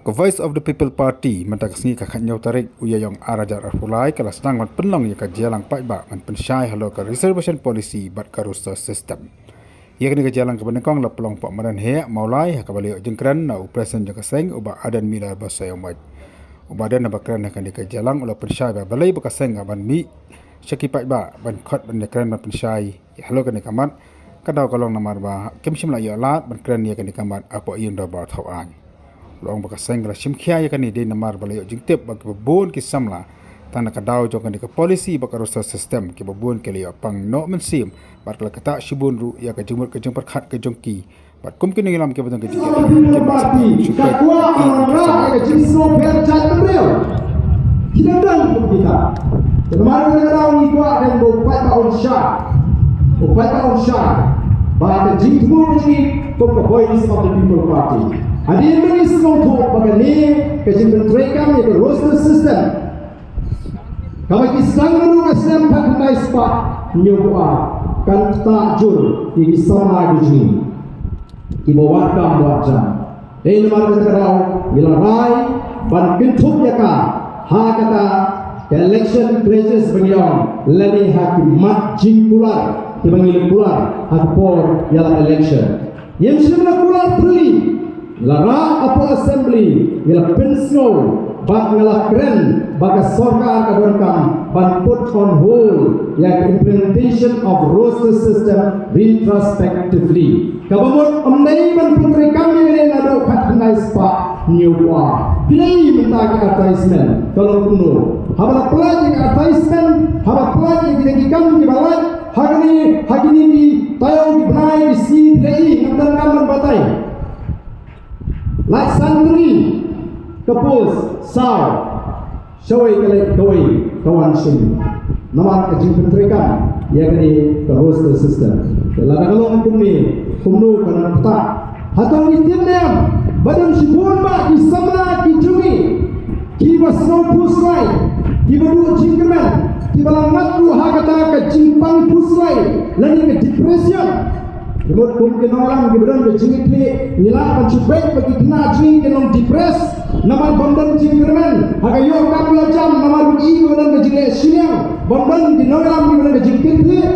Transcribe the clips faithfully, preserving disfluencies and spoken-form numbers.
Ka Voice of the People Party mynta ka sngi ka khatnïew tarik u Ïaïong ar hajar arphew lai ka la sdang ban pynlong ïa ka jingïalang paidbah ban pynshai halor ka reservation policy bad ka roster system. Ïa kane ka jingïalang kaba nyngkong la pynlong pat madan heh Mawlai ha kaba la ïoh jingkren na u president jong ka seng u Bah Aden Miller Basaiawmoit. U Bah Aden haba kren ha kane ka jingïalang u la pynshai ba balei ba ka seng ka ban mih sha ki paidbah ban khot ban ïakren ban pynshai halor kane ka mat, ka daw ka long namar ba kim shym la ïoh lad ban kren ïa kane ka mat hapoh ïing dorbar thaw aiñ. U la ong ba ka seng ka la shim khia ïa kane dei namar ba la ïoh jingtip ba kiba bun ki samla tang na ka daw jong kane ka policy bad ka roster system kiba bun ki la ïoh pang noh mynsiem bad ka la ktah shibun ruh ïa ka jingmut ka jingpyrkhat ka jong ki. Bad kum ki nongïalam kiba don ka jingkit ki mat sha ka shu peit ïa ka samla ka jingsngewbha jait bynriew. Ki dang don kum kita. Te namar kata ka daw ngi kwah dang ba u paidbah un shai, u paidbah un shai ba ka jingthmu ka jong ngi kum ka Voice of the People Party. Hadien ba ngi sngewthuh ba kane ka jingpyntreikam ïa ka roster system kaba ki sdang naduh ka snem khatkhyndai spah hynñiewphew ar kan ktah jur ïa ki samla ki jong ngi kiba wad kam wad jam. Dei namar kata ka daw ngi la rai ban kynthup ïa ka ha kata ka election pledges ba ngi ong lane ha ki mat jingkular kiba ngi la kular ha ka por ïaleh election. Ngim shym la kular thylli, la rah hapoh assembly, ngi la pynsngew bad ngi la kren ba ka sorkar ka donkam ban put on hold ïa ka implementation of roster system retrospectively. Kaba mut ym dei ban pyntreikam ïa kane naduh khatkhyndai spah hynñiewphew ar. Phi la i mynta ka advertisement ka long kumno? Haba la pynlait ïa ka advertisement, haba pynlait ïa kita ki kam kiba lait ha kine, ha kine ki taïew ki bnai ki sngi, phi la i ngam donkam ban batai. Lait san tylli ka post, saw shawei ka leit kawei ka wan shim. Namar ka jingpyntreikam ïa kane ka roster system. Te lada ka long kumne kumno kan ktah? Hato ngi tip ne em ba don shibun bah ki samla ki jong ngi kiba sngew phuslai, kiba duh jingkyrmen, kiba la ngat ruh ha kata ka jingpang phuslai lane ka depression. Ki mut kum ki nongïalam kiba don ka jingïakhih, ngi lah ban shu beit ba ki khynnah jong ngi ki long depressed namar bym don jingkyrmen ha ka ïoh kam ïoh jam, namar ba ki ba don ka jingleh shiliang, bym don ki nongïalam kiba don ka jingkitkhlieh.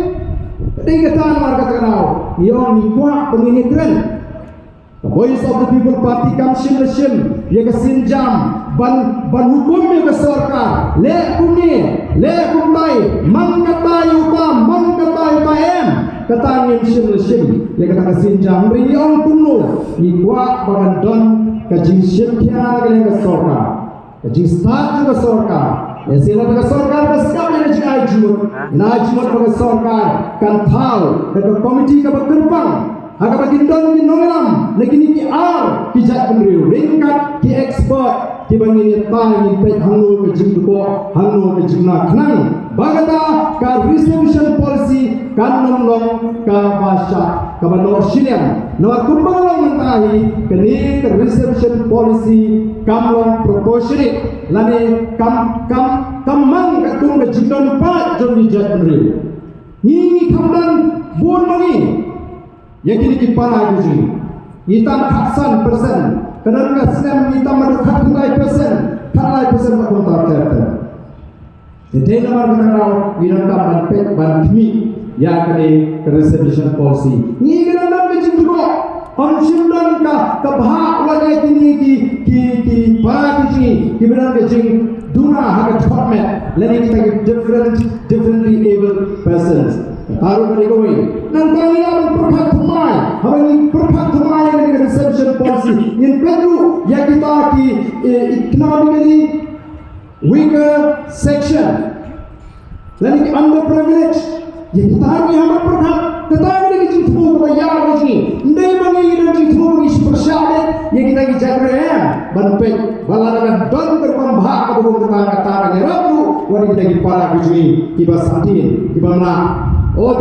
Dei kata namar kata ka daw ngi ong ngi kwah ba ngin ïakren. Ka Voice of the People Party kam shym la shim ïa ka sienjam ban, ban hukum ïa ka sorkar. Leh kumne, leh kumtai, mang katba ïa uta, mang katba ïa uta, em. Kata ngim shym la shim ïa kata ka sienjam. Hynrei ngi ong kumno, ngi kwah ba kan don ka jingshim khia na ka liang ka sorkar. Ka jingstad jong ka sorkar. Lehse lada ka sorkar ka sngap ïa ka jingai jingmut, ngi ai jingmut ba ka sorkar kan thaw da ka komiti kaba kyrpang ha kaba kin don ki nongïalam na kine ki ar ki jaitbynriew, ryngkat ki expert kiba ngin ïatai, ngin peit hangno ka jingdukok, hangno ka jingna, khnang ba kata ka reservation policy kan ym long kaba shah, kaba noh shiliang. Namar kumba nga la ong mynta hi, kane ka reservation policy kam long proportionate lane kam, kam, kam mang katkum ka jingdon paid jong ki jaitbynriew. Ngi, ngi kham don bun ma ngi ïa kine ki para ki jong ngi. Ngi tam khatsan percent, ka don ka snem ngi tam haduh khatkhyndai percent, khatlai percent ba kumta ter ter. Te dei namar kata ka daw ngi donkam ban peit ban khmih ïa kane ka reservation policy. Ngi ka donkam ka jingdukok. Ym shym don ka, ka bhah wat ïa kine ki, ki, ki para ki jong ngi kiba don ka jingduna ha ka thohmet lane kita ki different, differently abled persons. Kata ruh ka dei kawei. Nangta ngi lah ban pyrkhat thymmai. Haba ngi pyrkhat thymmai ïa kane ka reservation policy, ngin peit ruh ïa kita ki, eh, economically weaker section lane ki underprivileged. Ïa kita ruh ngi hap ban pyrkhat. Kata ka dei ka jingthmu kaba ïar ka jong ngi. Ym dei ba ngi don jingthmu ba ngi shu pyrshah beit ïa kita ki jaitbynriew, em. Ban peit ba lada ka don ka rukom bhah kaba kum kata, kata kan ïarap ruh wat ïa kita ki para ki jong ngi kiba sahtien, kiba mlak. O